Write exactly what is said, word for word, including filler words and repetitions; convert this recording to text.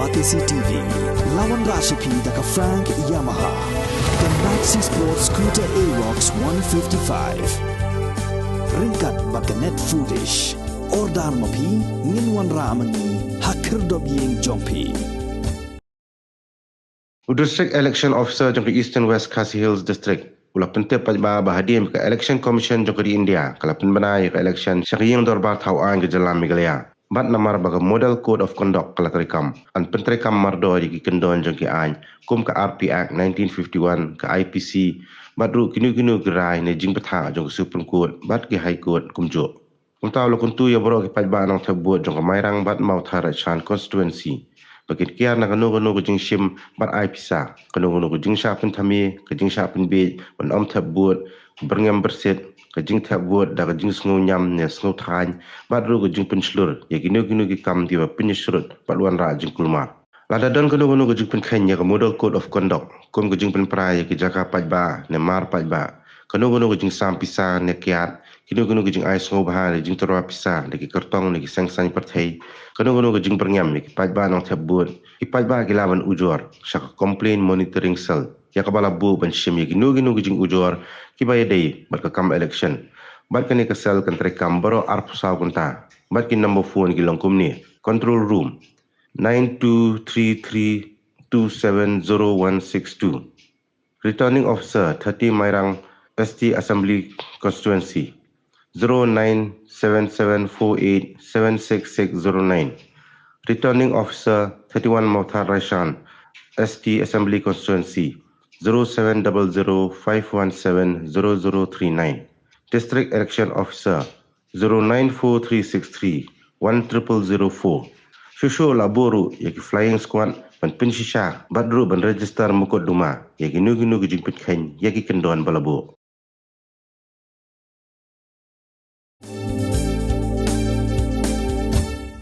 Batesi T V, la wanrah sha phi da ka Frank Yamaha, ka Maxi Sport Scooter Aerox one fifty-five. Ryngkat bad ka Net Foodish. Order ma phi, ngin wanrah ma ngi ha khyrdop ïing jong phi. U District Election Officer jong ka Eastern West Khasi Hills District u la pyntip paidbah ba hadien ka Election Commission jong ka ri India ka la pynbna ïa ka election sha ka ïing dorbar thaw aiñ ka jylla Meghalaya, bad namar ba ka Model Code of Conduct ka la treikam, yn pyntreikam mardor ïa ki kyndon jong ki aiñ kum ka R P Act nineteen fifty-one, ka I P C, bad ruh kino kino ki rai ne jingbthah jong ka Supreme Court bad ki High Court kumjuh. Kumta u la kyntu ïa baroh ki paidbah nongthep vote jong ka Mairang bad Mawthadraishan constituency ba kin kiar na kano kano ka jingshim bad ai pisa, kano kano ka jingshah pynthame, ka jingshah pynbiej ban ym thep vote, byrngem byrsit, ka jingthep vote da ka jingsngewñiam ne sngewthaiñ, bad ruh ka jingpynshlur ïa kino kino ki kam kiba pynïashrut bad wanrah jingkulmar. Lada don kano kano ka jingpynkheiñ ïa ka Model Code of Conduct, kum ka jingpynpra ïa ki jaka paidbah ne mar paidbah, kano kano ka jingsam pisa ne kiad, kino kino ka jingai sngewbha ne jingtyrwa pisa da ki kyrtong ne ki seng saiñ pyrthei, kano kano ka jingbyrngem ïa ki paidbah nongthep vote, ki paidbah ki lah ban ujor sha ka Complaint Monitoring Cell ïa kaba la buh ban shim ïa kino kino ka jingujor kiba ïadei bad ka kam election. Bad kane ka cell kan treikam baroh arphew saw kynta. Bad ki number phone ki long kumne: Control Room nine two three three two seven zero one six two. Returning Officer, thirty Mairang S T Assembly Constituency, zero nine seven seven four eight seven six six zero nine. Returning Officer, thirty-one Mawthadraishan S T Assembly Constituency, zero seven double zero five one seven zero zero three nine. District Election Officer, zero nine four three six three one triple zero four. Shuh shuh la buh ruh ïa ki flying squad ban pynshisha bad ruh ban register mukotduma ïa kino kino ki jingpynkheiñ ïa ki kyndon ba la buh.